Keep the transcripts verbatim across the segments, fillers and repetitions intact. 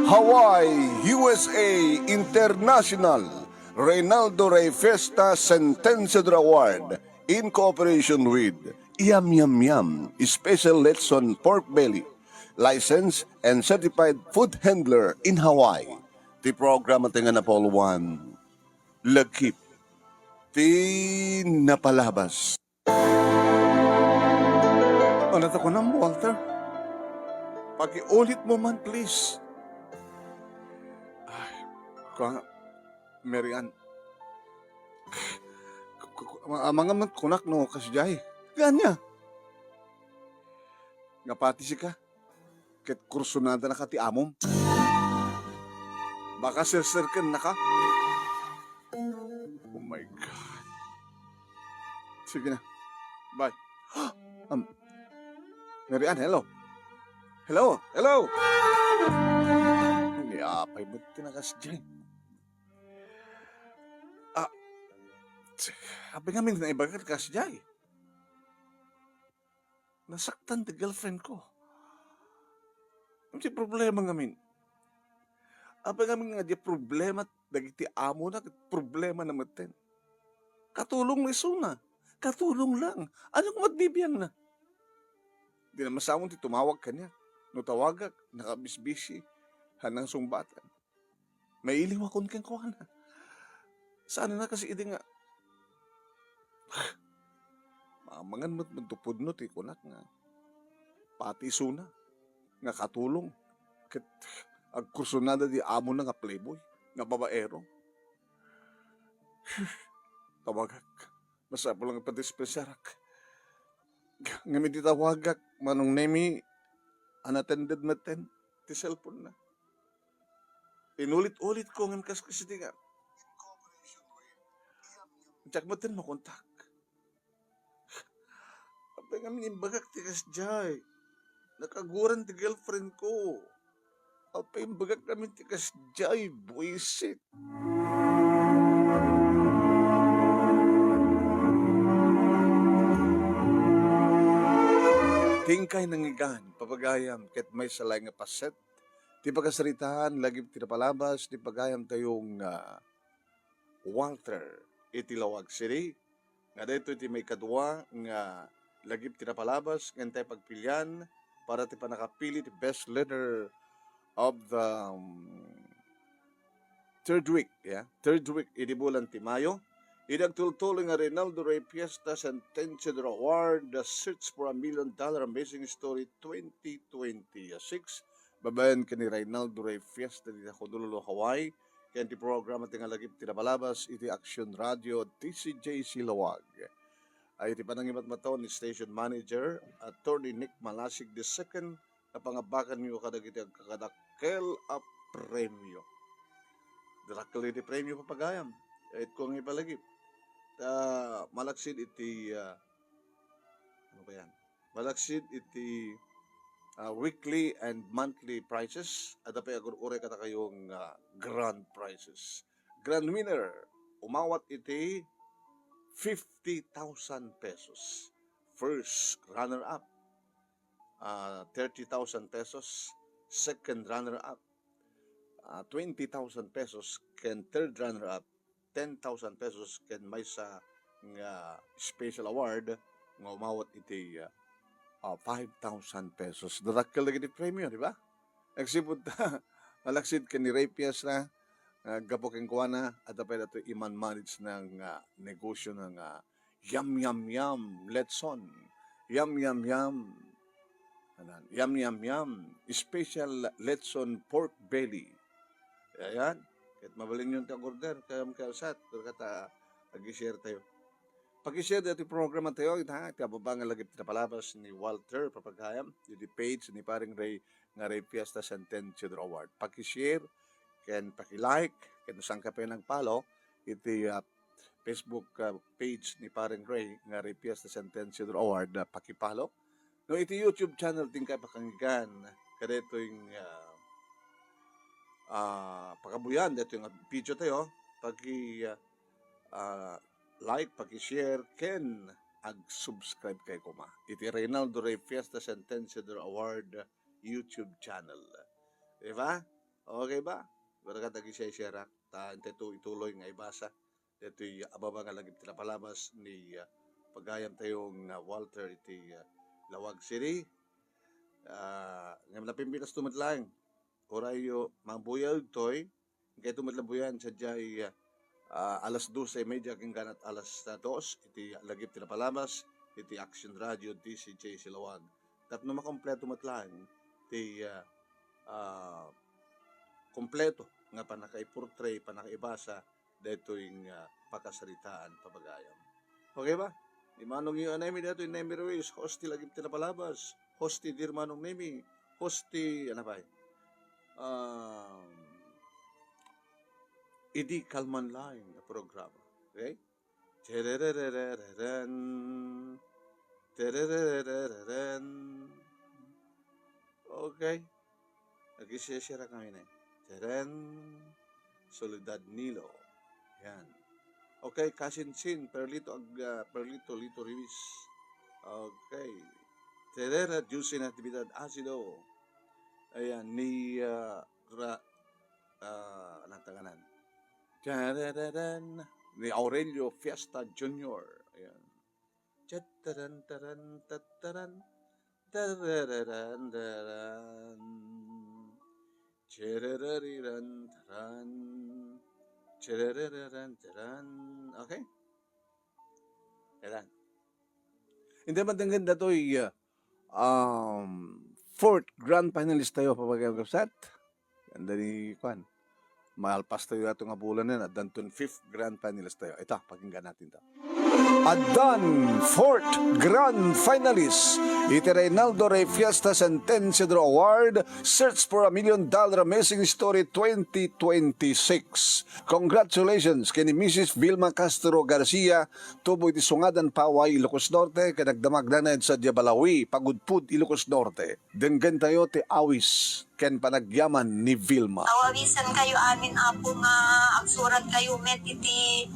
Hawaii, U S A International Reynaldo Rey Fiesta Sentenciador Award in cooperation with Yum Yum Yum Special Lechon Pork Belly, licensed and certified food handler in Hawaii. Ti programa ti nga napauloan, Lagip ti Napalabas. Ano ta kunam, Walter? Pakiulit mo man, please. Ay, kua nga, Mary Ann. Ku-, ku-, ku-, ama-, amangan met kunak no kasdiay. Ania? Nga pati sika, ket kursunada na ka ti amom. Baka serserken na ka. Oh my God. Sige na. Bye. Um, Mary Ann, hello. Hello, hello. Ni apay mo tinakas dyan. Ah, apay ngamin na ibagat kas dyan. Nasaktan ti girlfriend ko. Ano ti problema ngamin? Apay ngamin nga di problema dagiti amona, ket problema na metten. Katulong na isuna. Katulong lang. Ano kung agbibiang na? Di na masamon ti tumawag kaniak. No tawagak, nakabisbisi. Hanang sungbatan. Mailiwakon kenkuana. Saan na kasi idi nga, mamangan met, met pudno ti kunak nga pati isuna nga katulong ket agkursunada di amona nga playboy, nga babaero. Tawagak. Masapul nga padispensarak. Ngem idi tawagak, Manong Nemi, unattended metten ti cellphone na. Inulit-ulit ko ngem kas-, kasdi nga, diak metten makontak. Apay ngamin imbagak ti kasdiay? Nakaguran ti girlfriend ko. Apay imbagak ngamin ti kasdiay, buisit. Ti inkay nangngegan, papagayam, ket maysa laeng nga paset ti pakasaritaan, lagip ti napalabas ti pagayamtayo nga Walter iti Laoag City, nga daytoy ti maikadua nga lagip ti napalabas nga intay pagpilian para ti pannakapili ti best letter of the, um, third week, yeah? Third week idi bulan ti Mayo. Idi agtultuloy nga Reynaldo Rey Fiesta Sentenciador Award, The Search for a Million Dollar Amazing Story twenty twenty-six, babaen ken ni Reynaldo Rey Fiesta dita Honolulu, Hawaii, ken ti programa ti nga lagip ti napalabas iti Action Radio, D C J C Laoag. Ay iti panangimatmataw ni Station Manager, Attorney Nick Malasig the second, napangabakanyo kadagiti agkakadakkel a premio. Dakkel iti premio, papagayam. Ay, ko nga ipalagip. Ta, malaksid iti, ah, ano ba yan? Malaksid iti, ah, weekly and monthly prizes. Adda pay agur-uray kadakayo nga grand prizes. Grand winner, umawat iti fifty thousand pesos. First runner-up, ah, thirty thousand pesos. Second runner-up, ah, twenty thousand pesos. Ken third runner-up, ten thousand pesos. Ken maysa nga special award nga umawat iti, ah, ah, five thousand pesos. Dadakkel dagiti premio, di ba? Nagsipud ta, malaksid ken ni Rey Fiesta, nga gapu kenkuana, adda pay datoy i-manage na nga negosyo na nga Yum Yum Yum Lechon. Yum Yum Yum. Anan, Yum Yum Yum. Special Lechon Pork Belly. Ayan. Ket mabalinyo ti order, kayam kayam sat, pero kata ag-share tayo. Pag-share dito yung programa tayo, ha? Iti ababa nga lagip ti napalabas ni Walter, papagayam, iti page ni Paring Ray nga Ray Fiesta Sentenciador Award. Pag-share, ken paki-like, ken saan ka pa nag-follow, iti, ah, Facebook, ah, page ni Paring Ray nga Ray Fiesta Sentenciador Award, ah, paki-follow. No, iti YouTube channel, ti inkay pakanggan, kadaytoy nga, ah, pakabuyan, daytoy nga video tayo, paki, ah, ah, like, paki-share, ken ag-subscribe kay koma iti Reynaldo Rey Fiesta Sentenciador Award YouTube channel. Di ba? Okay ba? Barkat, agisisirak, ta intay to ituloy nga ibasa daytoy ababa nga lagip ti napalabas ni, ah, pagayam tayo nga Walter iti, ah, Lawag City. Ah, ngem napimpitas to met laeng. Urayyo, mangbuya ditoy, kayto met labuyan, sadiay, ah, alas doce y media ken ganat alas, ah, dos, iti lagip ti napalabas, iti Action Radio, D C J C Lawag. Tapno makompleto met laeng ti, ah, ah, kompleto nga pannakaiportray, pannakaibasa daytoy nga pakasaritaan, pagayam. Okay ba? Ni Manong Yu Anemi daytoy, Nemi Ruiz, host ti lagip ti napalabas, host ti Dear Manong Nemi, host ti, ano ba, um, idi kalman laeng nga programa. Okay? Terererereren. Terererereren. Okay. Agisisirak kami na. Teren. Soledad Nilo. Yan. Okay, Kasinsin, Perlito, Ag-, ah, Perlito, Lito Ruiz. Okay. Terera, Juicy Natividad Asido. Ayan, ni, ah, Ra-, ah, anong tanganan? Tarararan. Ni Aurelio Fiesta Junior. Ayan. Chataran, taran, tataran. Tarararan, taran. Cherereriran, taran. Cherereriran, taran. Okay? Ayan. Hindi man denggen datoy, uh, um, fourth grand finalist tayo, pagkakabsat. And then, kuan, malpas tayo ato nga bulan yan, at danton fifth grand finalist tayo. Ito, pakinggan natin to. Addan fourth grand finalist iti Reynaldo Rey Fiesta Sentenciador Award, Search for a Million Dollar Amazing Story twenty twenty-six. Congratulations kay ni Missus Vilma Castro Garcia, tubo iti Sungadan, Paway, Ilocos Norte, ken agdamagdanay sadiay Balaoui, Pagudpud, Ilocos Norte. Denggen tayo ti awis ken panagyaman ni Vilma. Awawisan kayo amin, Apo, nga agsurat kayo met iti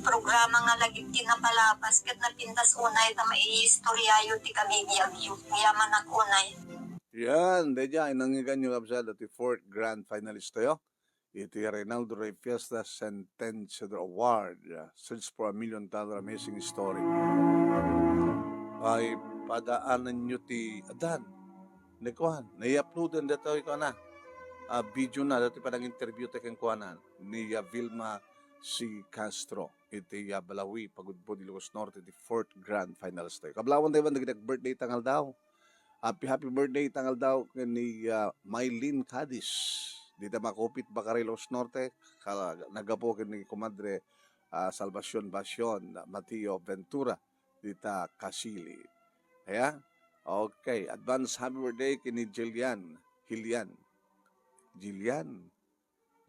programa nga lagip ti napalabas ket napintas unay ta maiistoryayo ti kabibiagyo. Yamanak unay. Yan, daydiay, nangngeganyo, kabsat, ti fourth grand finalist tayo iti Reynaldo Rey Fiesta Sentenciador Award, uh, Search for a Million Dollar Amazing Story. Ay, padaananyo ti, adan, ni kuan, nai-uploadan datoy kuana, ah, video na, datoy panag-interview tayo kenkuana, ni, ah, Vilma C. Castro, iti, ah, Balaoui, Pagudpud, Ilocos Norte, iti fourth grand finalist tayo. Kablawan tayo man, dagiti birthday ta nga aldaw. Happy, happy birthday ta nga aldaw ken ni, ah, Mylene Cadiz. Dita Makupit, Bacarilo Norte, ka-, naggapu ken ni Kumadre, ah, Salvacion Basion, Mateo Ventura, dita Kasili. Aya? Okay, advance happy birthday ken ni Jillian, Jillian. Jillian.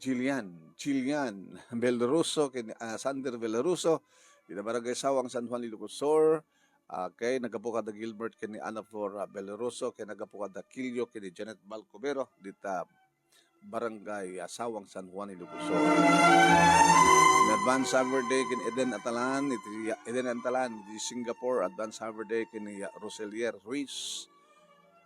Jillian, Jillian Belroso, ken, ah, Sander Belroso, dita Barangay Sawang, San Juan, Ilocos Sur. Okay, naggapu kada Gilbert ken ni Ana Flora Belroso, ken naggapu kada Kilio ken ni Janet Balcubero, dita Barangay, ah, Sawang, San Juan, Ilocos Sur. In advance happy birthday ken Eden Atalan, iti, ah, Eden Atalan, di Singapore, advance happy birthday ken ni, ah, Roselier Ruiz,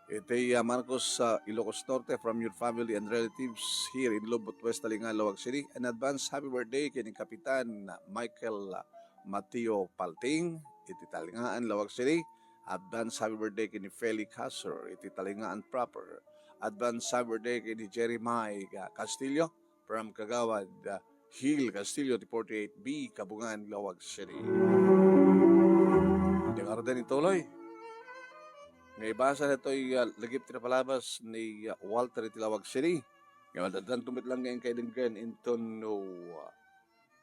iti, ah, Marcos, ah, Ilocos Norte, from your family and relatives here in Lubot West, Talingaan, Laoag City. An advance happy birthday ken ni Kapitan Michael, ah, Mateo Palting, iti Talingaan, Laoag City. Advance happy birthday ken ni Feli Casor, iti Talingaan proper. Advance happy birthday ken ni Jerry Mike, ah, Castillo, from Kagawad, ah, Hill Castillo, ti forty-eight B, Kabungan, Laoag City. Diak ngaruden ituloy. Nga ibasa datoy, ah, lagip ti napalabas ni, ah, Walter iti Laoag City. Nga madaddan tumit lang nga inkay denggen inton no, ah,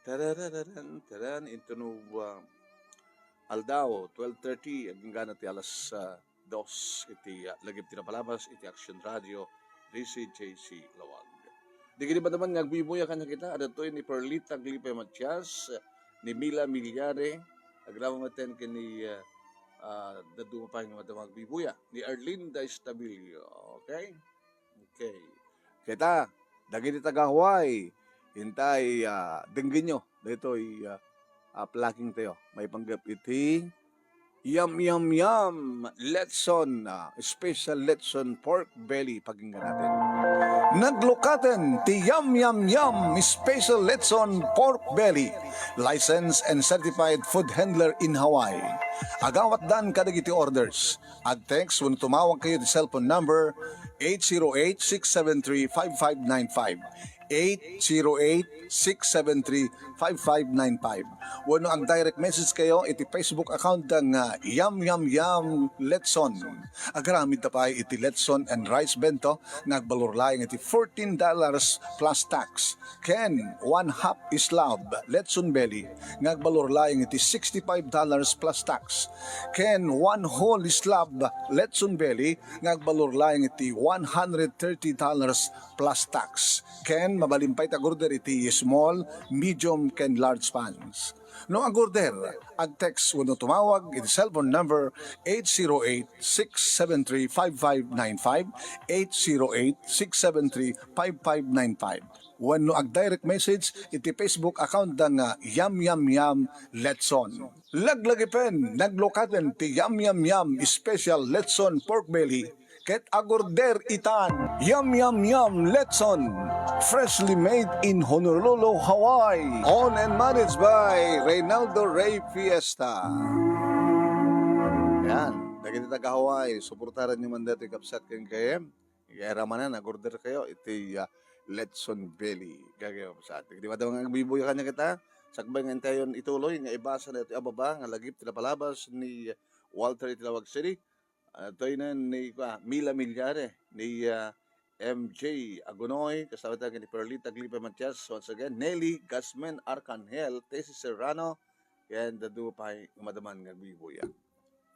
tararararan, taran, inton no, ah, aldaw, twelve thirty, agingga na ti alas, ah, dos iti, ah, lagip ti napalabas iti Action Radio, D C J C Lawag. Dagiti madaman nga agbuybuya kaniak ita, adda ditoy ni Perlita Aglipay Matias, ni Mila Milyare, agraman met ken ni, ah, ah, dadduma pay nga madaman nga agbuybuya, ni Arlinda Estabilio. Okay? Okay. Ket ita, dagiti taga-Hawaii, intay, ah, denggenyo daytoy, ah, ah, plucking tayo. Maipanggep iti Yum, Yum, Yum Lechon, ah, special lechon pork belly. Pakinggan natin. Naglukaten ti Yum Yum Yum Special Lechon Pork Belly, licensed and certified food handler in Hawaii. Agawatdan kadagiti orders. Ag-text wenno tumawag kayo ti cellphone number eight zero eight, six seven three, five five nine five, eight zero eight, six seven three, five five nine five. Wenno ag-direct message kayo iti Facebook account da nga Yum Yum Yum Lechon. Agaramid ta pay iti lechon and rice bento nga agbalor laeng iti fourteen dollars plus tax, ken one half slab lechon belly nga agbalor laeng iti sixty-five dollars plus tax, ken one whole slab lechon belly nga agbalor laeng iti one hundred thirty dollars plus tax, ken mabalin pay ti ag-order iti small, medium, ken large pans. No ag-order, ag-text wenno tumawag iti cellphone number eight zero eight, six seven three, five five nine five, eight zero eight, six seven three, five five nine five. Wenno ag-direct message iti Facebook account da nga Yum Yum Yum Lechon. Laglagipen, naglukaten ti Yum Yum Yum Special Lechon Pork Belly ket ag-order itan. Yum Yum Yum Lechon, freshly made in Honolulu, Hawaii. Owned and managed by Reynaldo Rey Fiesta. Yan, dagiti taga Hawaii, suportaran nyo man datoy, kabsat ken gayyem. Igayra manen, nag-order kayo iti, ah, Lechon Belly. Gagayo sa atin. Di ba daw nga agbibuya kanya kita? Sakbay nga intayon ituloy nga ibasa na iti ababa nga lagip ti napalabas ni Walter iti Lawag City. Ah, toy na ni, ah, Mila Milyare, ni, ah, M J Agunoy, kasama tayo ni Perlita Glipe Matias, once again, Nelly Gasmen Arcangel, Tessie Serrano, ken dadduma pay nga madaman nga agbibuya.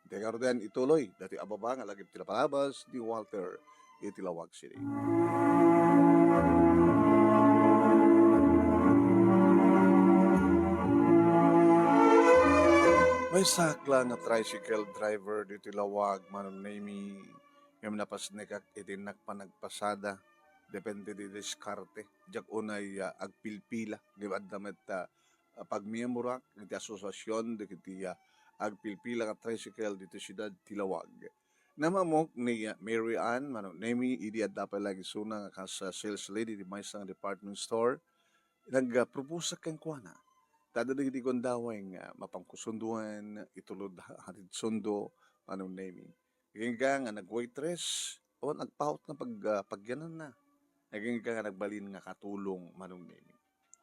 Iti garuden ituloy, dati ababa nga lagip ti napalabas ni Walter iti Lawag City. Maysak la nga tricycle driver ditoy Lawag, Manong Nemy, ngem napasnekak iti innak panagpasada. Depende ti diskarte. Diak unay, ah, agpilpila. Ngem adda met, ah, pagmiembroak iti asosiasion dagiti, ah, agpilpila nga tricycle ditoy siudad ti Lawag. Namamok ni, ah, Mary Ann Manong Nemy idi adda pay la isuna nga kas, ah, sales lady ti maysa nga department store. Nagproposak kenkuana. Ta adda dagiti gundaway nga mapangkusundoen, itulod ha-, hatid sundo, Manong Nemy. Agingga nga nag-waitress, o nagpaut nga pag-, ah, pagyananna. Agingga nga nagbalin nga katulong, Manong Nemy.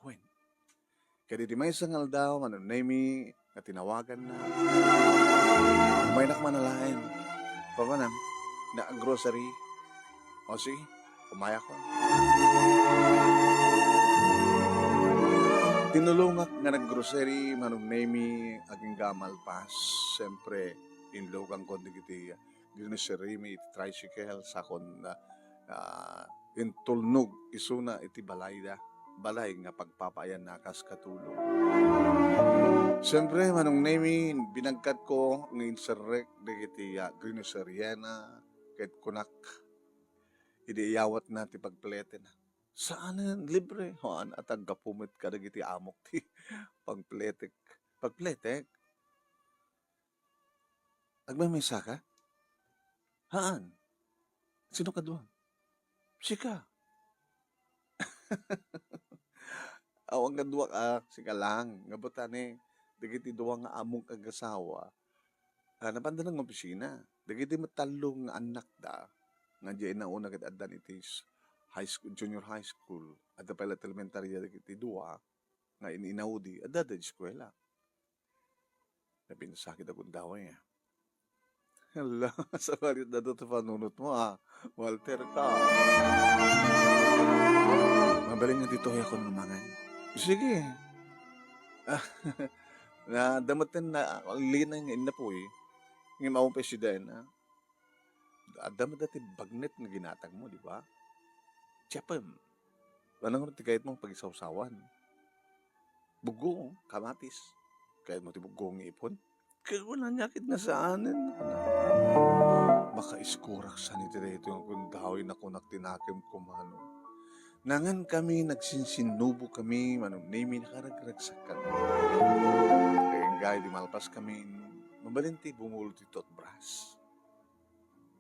Wen. Ket iti maysa nga aldaw, Manong Nemy, nga tinawaganna. Umaynak man alaen. Papanam, na grocery. O sige, umayakon. Tinulongak nga nag-grocery, Manong Nemy, agingga malpas. Siyempre, inlukangko dagiti grocery mi iti tricycle, sakon, ah, intulnog isuna iti balayda, balay nga pagpapaayanna kas katulong. Siyempre, Manong Nemy, binagkatko nga inserrek dagiti, ah, groceryana, ket kunak, idi iyawatna ti pagpletena. Saanen, libre. Haan, at aggapu met kadagiti amok ti pagpletek. Pagpletek? Agmamisa ka? Haan. Sino kaduam? Sika. Awan nga duak a, sika lang. Nga butane, dagiti dua nga among kagasawa, ah, napanda nga opisina. Dagiti met tallo nga annakda, nga diay nauna ket addan iti s-, high school, junior high school, adda pay la ti elementarya dagiti dua, nga in-inaudi, adda da eskuela. Napinsakit a gundaway, ah. Hala, sabali da to panunot mo, ah. Walter ka. Mabalin nga ditoy ako numangan. Sige. Ah, na, damatan na, linay nga innapoy. Ngayon, maupay si Dana. Adda met dati bagnet nga ginatang mo, di ba? Tiapem. Ano nga ti kayat mong pagisawsawan? Buggo, kamatis. Kayat mo ti buggo nga ipon? Kaya wala niya kit nga saanen. Makaiskurak sa ni Tito nga kundawi na kunak tinakim kumano. Nangan kami, nagsinsinubo kami, Manong Nemy, nakaragragsak kami. Kaya gay, di malpas kami, mabalin ti bumulot ti toothbrush.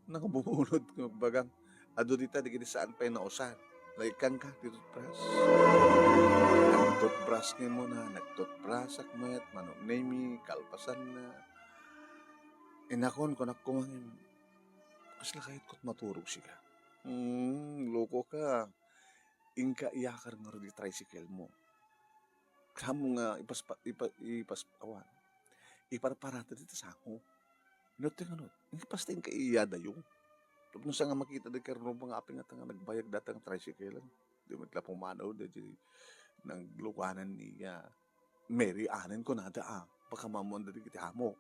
Nakabumulod nga agbagang, adu dita, di kini saan pay nausar. Naikkanka ti toothbrush? Nag-toothbrush nga muna, nag-toothbrush ak met, Manong Nemi, kalpasanna. Inakon, kunak kumangin, "Kasla kayat ko maturog sika?" "Hmm, loko ka. Inka iyakar ngarud ti tricycle mo. Kamo nga ipas-, ipa-, ipas-, awan. Iparparata dita sango. Inut ti nganut. Inka pasta inka iyadayo. Tapno sa nga makita da karno nga aping nga nagbayag data nga tricycle. Di met la pumanaw da di naglukanan ni, ah, Mary Ann kunada, ah. Baka mamuan da di kiti amo."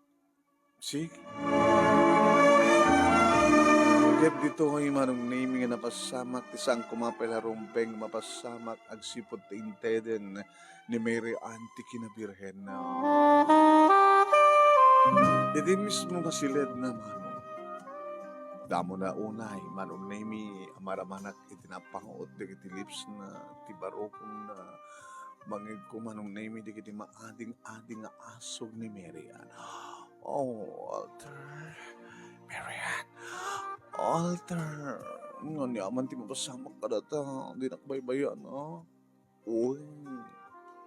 Sige. Ket ditoy, Manong Nemi, nga napasamak ti sangko mapay la rumbeng, mapasamak agsipud ti inteden ni Mary Ann ti kinabirhenna. Idi mismo nga siledna, Manong, damo na unay, Manong Nemi, a maramanak iti napangot dagiti lipsna, ti barukongna, mangngegko, Manong Nemi, dagiti maading-ading nga asug ni Mary Ann. "Oh, Walter, Mary Ann, Walter, ania man ti mapasamak kadata, dinak baybay-an, a?" "Uy,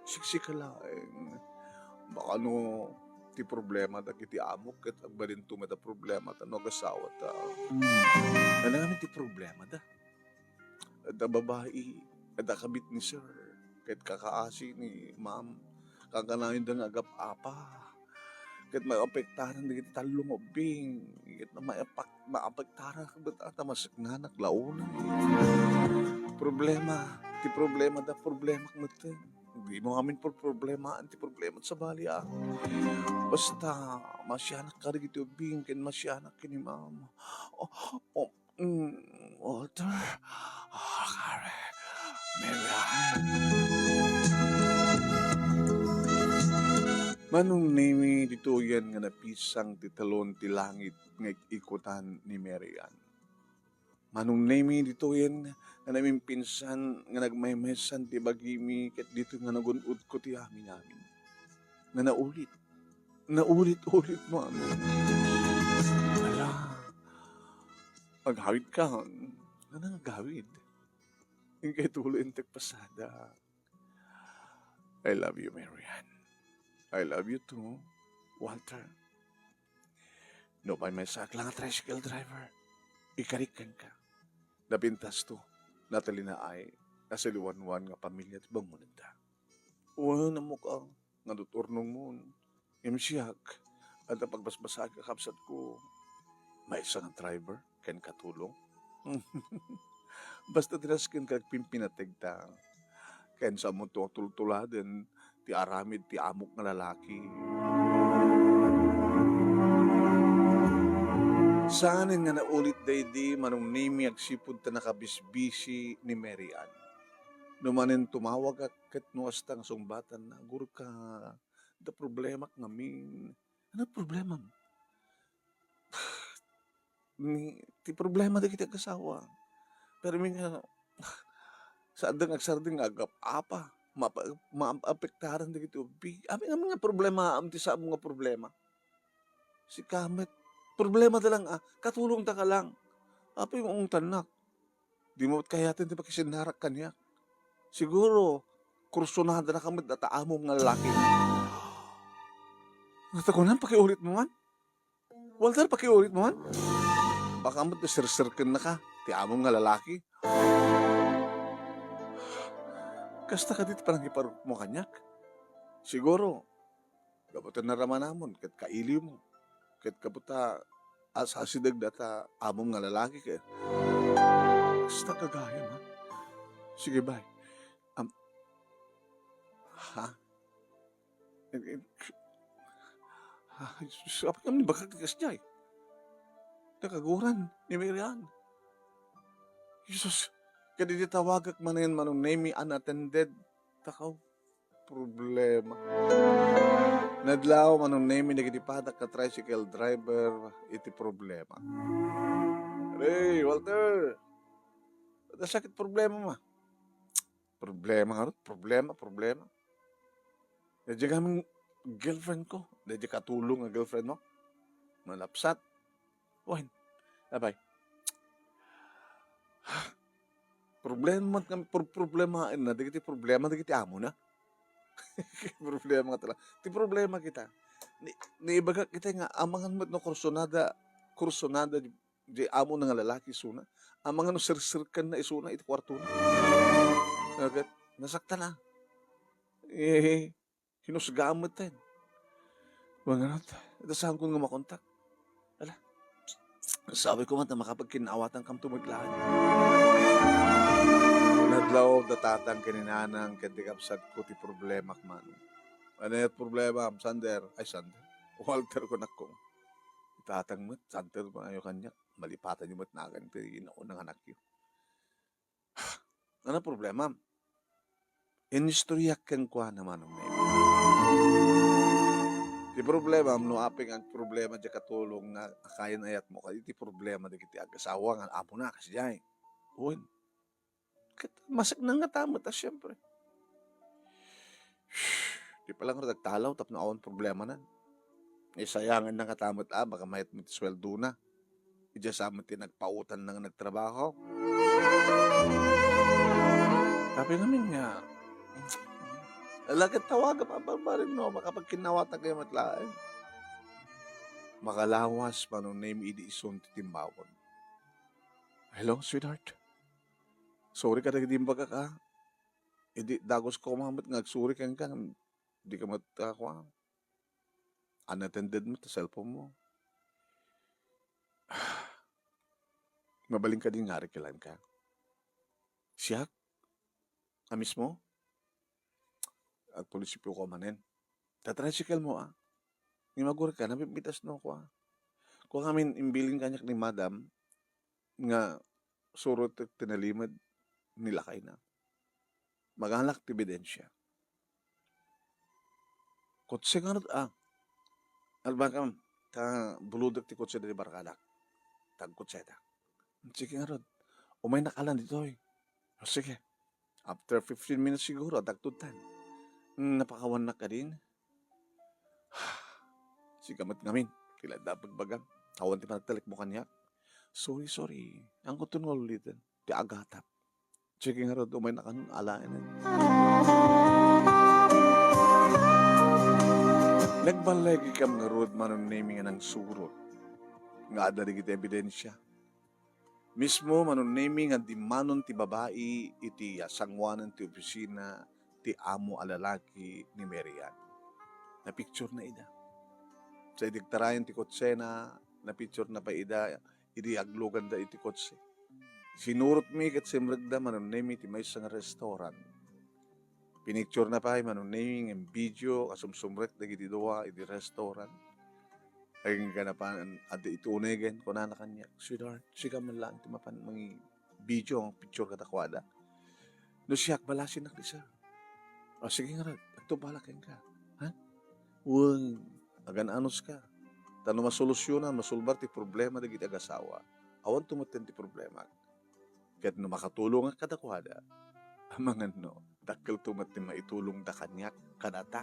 siksika laeng. Baka no ti problema dagiti amok ket agbalin to met a problema ta no agasawata." "Ania ngamin ti problema da?" "Adda babai, adda kabit ni sir, ket kakaasi ni ma'am. Kankanayon da nga agap-apa. Ket maapektaran dagiti tallo nga ubbing. Ket maapak-, maapektaran ket ata maseknanak la unay. Problema, ti problema da, problemak metten. Dimo ngamin por-, problemaan ti problema, sabali, a. Basta, masianak kadagiti ubbing, ken masianak ken ni ma'am." "Oh, oh, mm, Walter, ah, kare, Mary Ann." Manong Nemi, ditoyen nga napisang ti talon ti langit nga ik-ikutan ni Mary Ann. Manong Nemi, ditoyen nga namimpinsan nga nagmaymaysan ti bagimi ket ditoy nga nagun-odko ti amin-amin. Nga naulit. Naulit-ulit mo amin. Ala, agawidka. Ania nga agawid? Inkay tuloy intek pasada. I love you, Mary Ann. I love you too, Walter. No paymaysaak la nga tricycle driver, ikarik kenka. Napintasto, natalinaay, nasaliwanwan nga pamilia ti bangonenda. Wen, ammok a, nga dut urnongmon. Ngem siak, adda pagbasbasaek a kabsatko. Maysa nga driver ken katulong. Basta ti nasken ket agpimpinategta. Ken saanmo ti tultuladen ti aramid ti amok nga lalaki. Saanen nga naulit daydi, Manong Nemi, agsipud ta nakabisbisi ni Mary Ann. No manen tumawagak ket no kasta nga sungbatanna, "Gurka, adda problemak ngamin." "Ania problemam?" "Ni, ti problema dagiti agasawa. Pero mi nga, saan da nga agsardeng nga agap-apa, mapa-, maapektaran dagiti ubbi. Amin, amin nga problemaam ti saanmo nga problema. Sika met, problemada lang, a, katulongtaka lang. Apay nga ungtannak? Dimo met kayaten ti makisinnarak kaniak. Siguro, kursunada na ka met data amom nga lalaki." Natakunan, pakiulit mo man. Walter, pakiulit mo man. Baka met naserserken na ka ti amom nga lalaki. Kasta kadi ti panangiparutmo kaniak? Siguro, gapu ta naramanamon ket kailiwmo, ket gapu ta asasideg data amom nga lalaki ket. Kasta gagayam, ha? Sige, bye. Am-, ha? Eh, eh, ah, Jesus, apay kami bakak ti kasdiay? Nakaguran ni Mary Ann. Jesus, kadidi tawagak manen, Manong Nemi, unattended. Takaw, problema. Nadlaw, Manong Nemi, dagiti padak nga tricycle driver iti problema. "Hey, Walter! Adda sakit problema, ma?" "Problema ngarud, problema, problema. Daydiay ngamin girlfriend ko, daydiay katulong nga girlfriend mo. Malapsat. Wen, abay. Problema met nga, pro-, problemaenna dagiti problema dagiti amona. Problema nga tala. Ti problema kita. Ni, naibaga kita nga amangan met no kursunada, kursunada di, di amo na nga lalaki isuna. Amangan no serserkanna isuna iti kuartona. Nga ket, nasaktan a. Eh, hinusgaan met ten. Wen ngarud, ita saanko nga makontak. Ala, sabi ko man ta makapagkinnaawatan kamto met laeng. Nadlaw da tatang ken ni nanang ken ti kabsatko ti problemak man. Ania ti problemam, Sander? Ay, Sander. Walter, kunak kong. Tatang met, Sander, maayo kaniak. Malipatanyo met nagan ti naunang anakyo. Ania ti problemam? Inistoriak kenkuana, Manong Nemi. Ti problemam, no apay nga agproblema diay katulong nga akayan-ayatmo, kadi ti problema dagiti agasawa nga amona, kasdiay. Wen. Ket masekna ngata met a, siempre. Di pay la ngarud agtalaw tapno awan problemanan. Isayanganna ngata met a, baka mayat met ti suweldona. Idiay sa met ti nagpautanna nga nagtrabaho. Apay ngamin nga, ala ket tawagam a barbareng no makapagkinnaawatan kayo met laeng. Makalawas, Manong Nemi, idi isun ti timbawon. Hello, sweetheart. Sorry kadagiti imbagak, a. Idi dagus ko met nga agsuri kenka, dika met, a, kuan. Unattended met ti cellphone mo. Mabalin kadi nga arikelaenka? Siak? A mismo? Agprinsipioka manen. Ta tricycle mo, a. Ngem agurayka, nabitbitasno, kua. Kua ngamin, imbilin kaniak ni madam nga surot ti nalimed ni lakayna. Magalak ti ebidensia. Kotse ngarud, a. Albakam, ta bulodek ti kotse dagiti barkadak. Ta agkotseta. Sige ngarud. Umaynak a laeng ditoy. O, sige. After fifteen minutes siguro, adda agtudtan. Mm, napakawannak kadin. Sika met ngamin, ti la adda bagbagam. Awan ti panagtalekmo kaniak. Sorry, sorry. Angkuton nga uliten. Ti agatap. Sige ngarud, umaynak a laeng. Nagballigikam ngarud, Manong Nemi, nga nangsurot nga adda dagiti ebidensia. Mismo, Manong Nemi, nga dimmanon ti babai iti, a, sangoanan ti opisina ti amo a lalaki ni Mary Ann. Napicturena ida. Sa idi agtarayan ti kotsena, napicturena pay ida idi agluganda iti kotse. Sinurotmi ket simrekda, Manong Nemi, iti maysa nga restaurant. Pinicturena pay, Manong Nemi, nga video a sumsumrek dagiti dua iti restaurant. Agingga na pan, adda iti unegen, kunana kaniak, "Sweetheart, sika man laeng ti mapan mangi-video, picture kadakuada." No siak, balasinnak ni sir. "O, sige ngarud, agtubala kenka. Ha? Wen, agan-anuska. Ta no masolusionan, masolbar ti problema dagiti agasawa, awan tumetten ti problema." Ket no makatulongak kadakuada, amangan no, dakkelto met ti maitulongda kaniak kadata.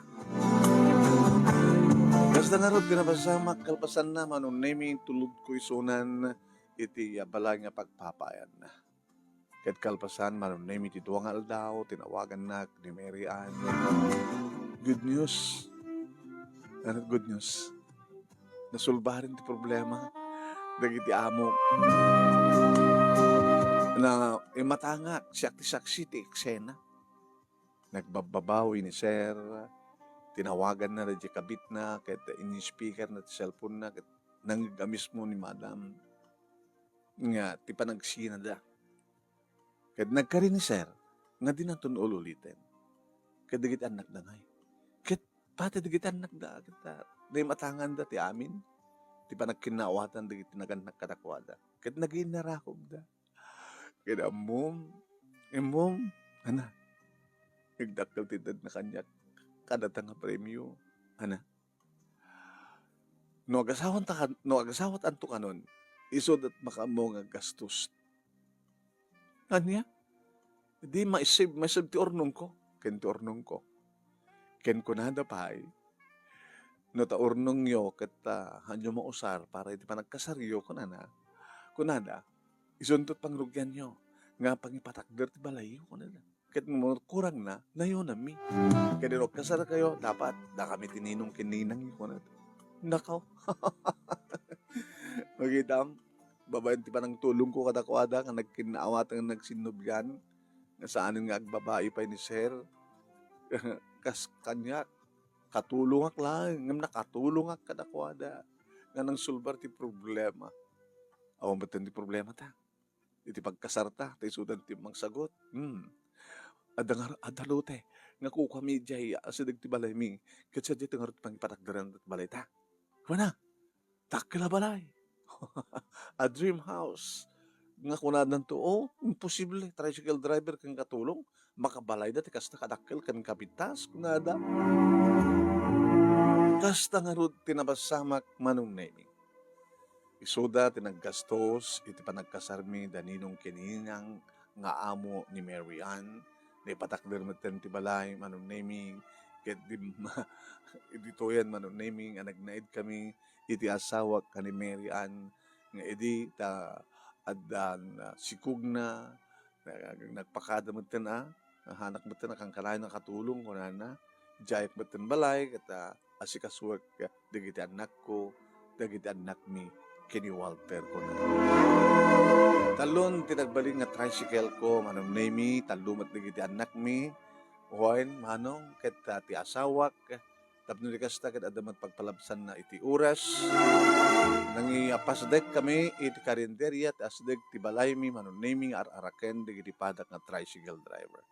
Kasta ngarud ti napasamak, kalpasanna, Manong Nemi, intulodko isunan iti, a, balay nga pagpapayan. Ket kalpasan, Manong Nemi, ti dua nga aldaw, tinawagannak ni Mary Ann. Good news. Ano good news? Nasolbaren ti problema dagiti amo. Na, imatangak, siak ti saksi ti eksena. Nagbabbabawi ni sir, tinawaganna daydiay kabitna, ket ini-speakerna ti cellphone-na, ket nangngeg a mismo ni madam nga ti panagsinada. Ket nagkari ni sir nga dinanton ul-uliten. Ket dagiti annakda ngay. Ket pati dagiti annakda, ket, a, naimatanganda ti amin ti panagkinnaawatan dagiti nagannak kadakuada. Ket naginnarakobda. Ket ammom, immom, ana, nagdakkel ti tedna kaniak kadata nga premio, ana. No agasawanta kan-, no agasawatanto kanon, isuda ti makaammo nga gastos. Ania? Di maisib, maisib ti urnongko, ken ti urnongko. Ken kunada pay, "No ta urnongyo ket ta haanyo mausar para iti panagkasaryo," kunana, kunada, "isunto ti pangrugianyo." nga pangipatakder ti balayyo, kunana. Ket no kurangna, nayonanmi. Ket no agkasarkayo, dapat dakami ti ninong ken ninangyo, kunana. Nakaw. Makitam, babaen ti panangtulongko kadakuada nga nagkinnaawatan nga nagsinnublian, nga saanen nga agbabai pay ni Sir. Kas kaniak, katulongak laeng, ngem nakatulongak kadakuada nga nangsolbar ti problema. Awan metten ti problemata. Iti pagkasarta, ta isudan ti mangsagot. Hmm. Adda ngar-, adda lote nga kukuami idiay asideg ti balaymi, ket sadiay ti ngarud pangipatakderan ti balayta. Kuana, dakkel a balay. A dream house. Nga kunadanto, "Oh, imposible, tricycle driver ken katulong, makabalayda ti kasta kadakkel ken kapintas," kunada. Kasta ngarud ti napasamak, Manong Nemi. Isuda ti naggastos iti panagkasarmi da ninong ken ninang nga amo ni Mary Ann. Naipatakder metten ti balay, Manong Nemi, ket di-, ditoyen, Manong Nemi, nga nagnaedkami iti asawak ken ni Mary Ann, nga idi ta addan, ah, sikugna, na-, nagpakada metten a, nahanak metten a kankanayon a katulong, kunana. Diayek metten balay, ket, ah, asikasuek dagiti annakko, dagiti annakmi, ken ni Walter, kunana. Tallon ti nagbalin nga tricycle ko, Manong Nemi, tallo met dagiti annakmi, wen, Manong, ket, ah, ti asawak, tapno di kasta ket adda met pagpalabsanna iti oras. Nangipasideg kami iti karinderya ti asideg ti balaymi, Manong Nemi, nga ar-araken dagiti padak nga tricycle driver.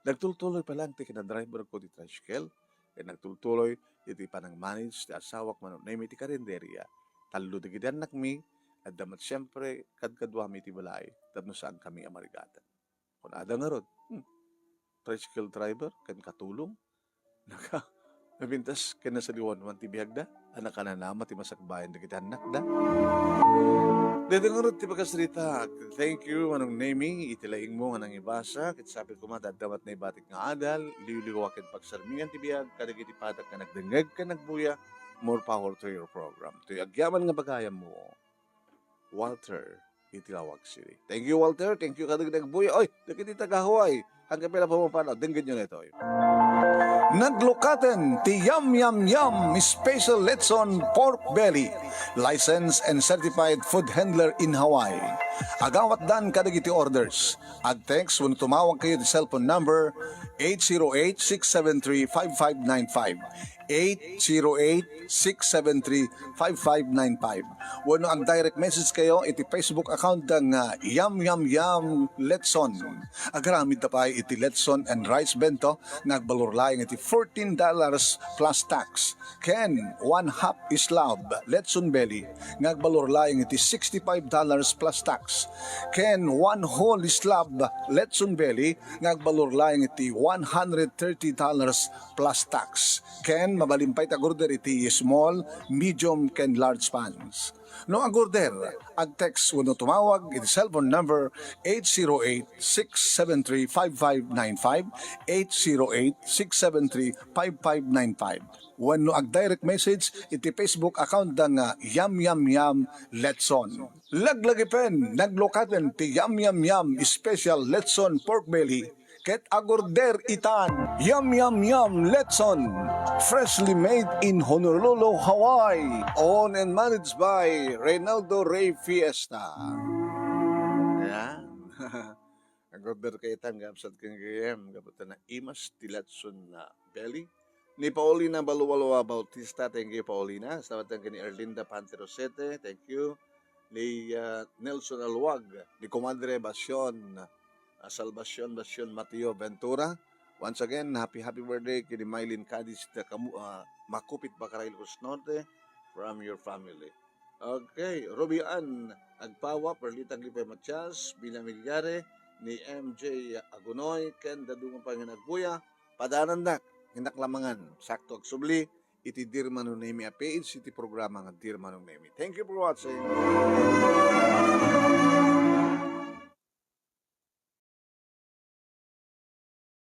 Nagtultuloy pa lang ti kinadriverko ti tricycle, ket nagtultuloy iti panang-manage ti asawak, Manong Nemi, ti karinderya. Tallo dagiti annakmi, adda met siempre kadkaduami iti balay tapno saankami a marigaten. Kunada ngarud, "Hmm, tricycle driver ken katulong? Naka-, napintas ken nasaliwanwan ti biagda, a nakananama ti masakbayan dagiti annakda." Daytoy ngarud ti pakasarita. Thank you, Manong Nemi, iti laingmo nga nangibasa. Ket sapay koma, adda met naibatik nga adal, liwliwa ken pagsarmingan ti biag kadagiti padak nga nagdengngeg ken nagbuya. More power to your program. Toy agyaman nga bagayammo, Walter, iti Laoag City. Thank you, Walter. Thank you kadagiti nagbuya. Oy, dagiti taga Hawaii, haankayo pay la pumapanaw, denggedyo daytoy. Naglukaten ti Yum Yum Yum Special Lechon Pork Belly, licensed and certified food handler in Hawaii. Agawatdan kadagiti orders. Ag-text wenno tumawag kayo ti cellphone number eight zero eight, six seven three, five five nine five. Eight zero eight, six seven three, five five nine five. Wenno ag-direct message kayo iti Facebook account da nga Yum Yum Yum Lechon. Agaramid ta pay iti lechon and rice bento nga agbalor laeng iti fourteen dollars plus tax. Ken one half slab lechon belly nga agbalor laeng iti sixty-five dollars plus tax. Ken one whole slab lechon belly nga agbalor laeng iti one hundred thirty dollars plus tax. Ken mabalin pay ti ag-order iti small, medium, ken large pans. No ag-order, ag-text wenno tumawag iti cellphone number eight zero eight, six seven three, five five nine five, eight zero eight, six seven three, five five nine five. Wenno ag-direct message iti Facebook account da nga Yum Yum Yum Lechon. Laglagipen, naglukaten ti Yum Yum Yum Special Lechon Pork Belly ket ag-order itan. Yum Yum Yum Lechon, freshly made in Honolulu, Hawaii. Owned and managed by Reynaldo Rey Fiesta. Ayan. Ag-order kayo itan, gabsat ken gayam, gapu ta naimas ti lechon belly. Ni Paulina Balualua Bautista, thank you, Paulina. Salamat ken ni Erlinda Pante Rosete, thank you. Ni, ah, Nelson Aluag, ni Comadre Basyon, ah, Salvacion Basyon Mateo Ventura. Once again, happy, happy birthday ken ni Mylene Cadiz, ta kamu-, ah, Makupit, Bacarai, Ilocos Norte, from your family. Okay, Ruby Ann Agpawa, Perlita Aglipay Matias, Bina Milyare, ni M J Agunoy, ken dadduma pay nga nagbuya, padanandak, innak lamangan, sakto agsubli, iti Dear Manong Nemi a page, iti programa nga Dear Manong Nemi. Thank you for watching.